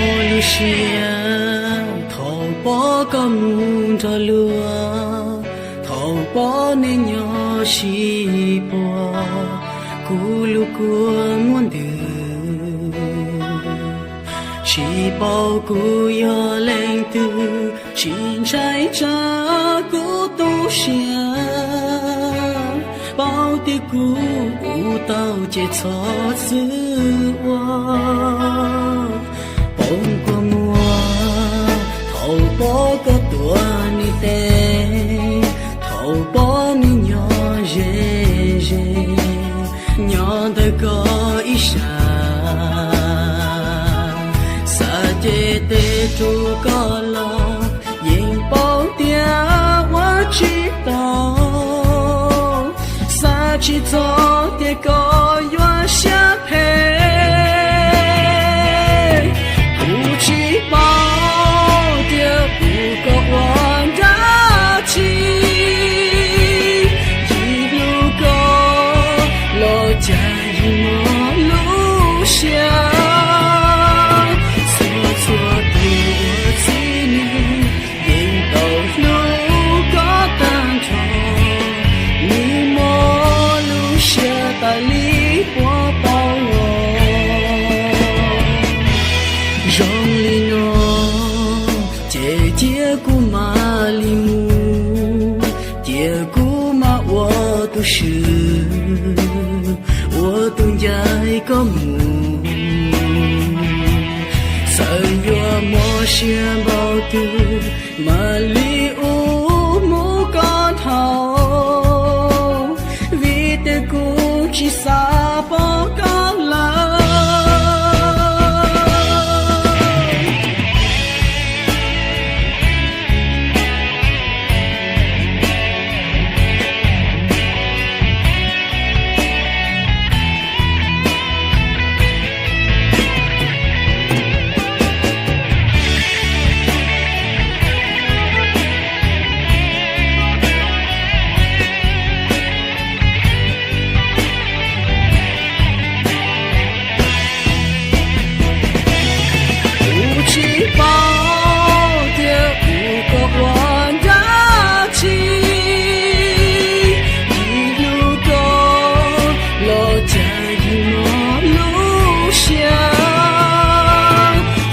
Lub siab thaum pom koj mus nrog luag, thaum pom nej nyob sib puag, kuv lub kua muab ntws. Tsis paub kuv yog leej twg, tsis ntshai tsam kuv tu siab. Paub tias kuv ua tau ces txhob txwm ua. Poob kua muag thaum pom koj tuav nws tes, thaum pom nws nyob ze ze, nyob ntawm koj ib sab. Xav ces tes rub koj los, yeej paub tias ua tsis tau. Xav tsis txog tias koj yuav siab phem. Kuv tsis paub tias kuv kom ua dab tsi, yim hlub koj los cas yim muaj lub siab. Txhua txhua tus uas txib nws yeej tau hlub koj tag nrho, nws muaj lub siab tas li puas paub los. Zoo li no ces cia kuv mam li mus, cia kuv mam ua tus swm ua tus ncaim koj mus. Txawm yuav mob siab npaum twg mam li ua mus kom dhau, vim tias kuv tsis xav pom koj lawm. Kuv tsis paub tias kuv kom ua dab tsi, yim hlub koj los cas yim muaj lub siab.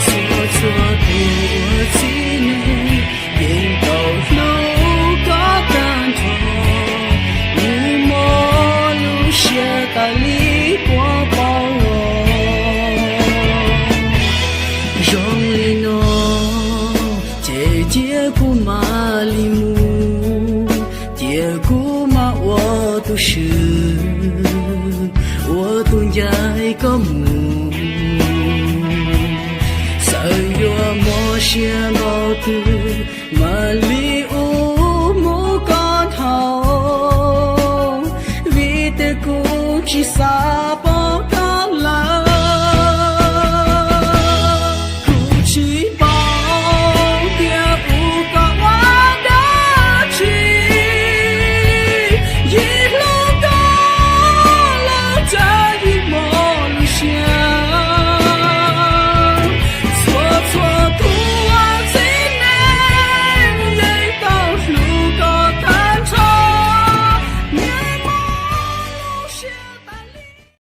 Txhua txhua tus uas txib nws yeej tau hlub koj tag nrho, nws muaj lub siab tas li puas paub los. Zoo li no ces cia kuv mam li mus, cia kuv mam ua tus swm ua tus ncaim koj mus. Txawm yuav mob siab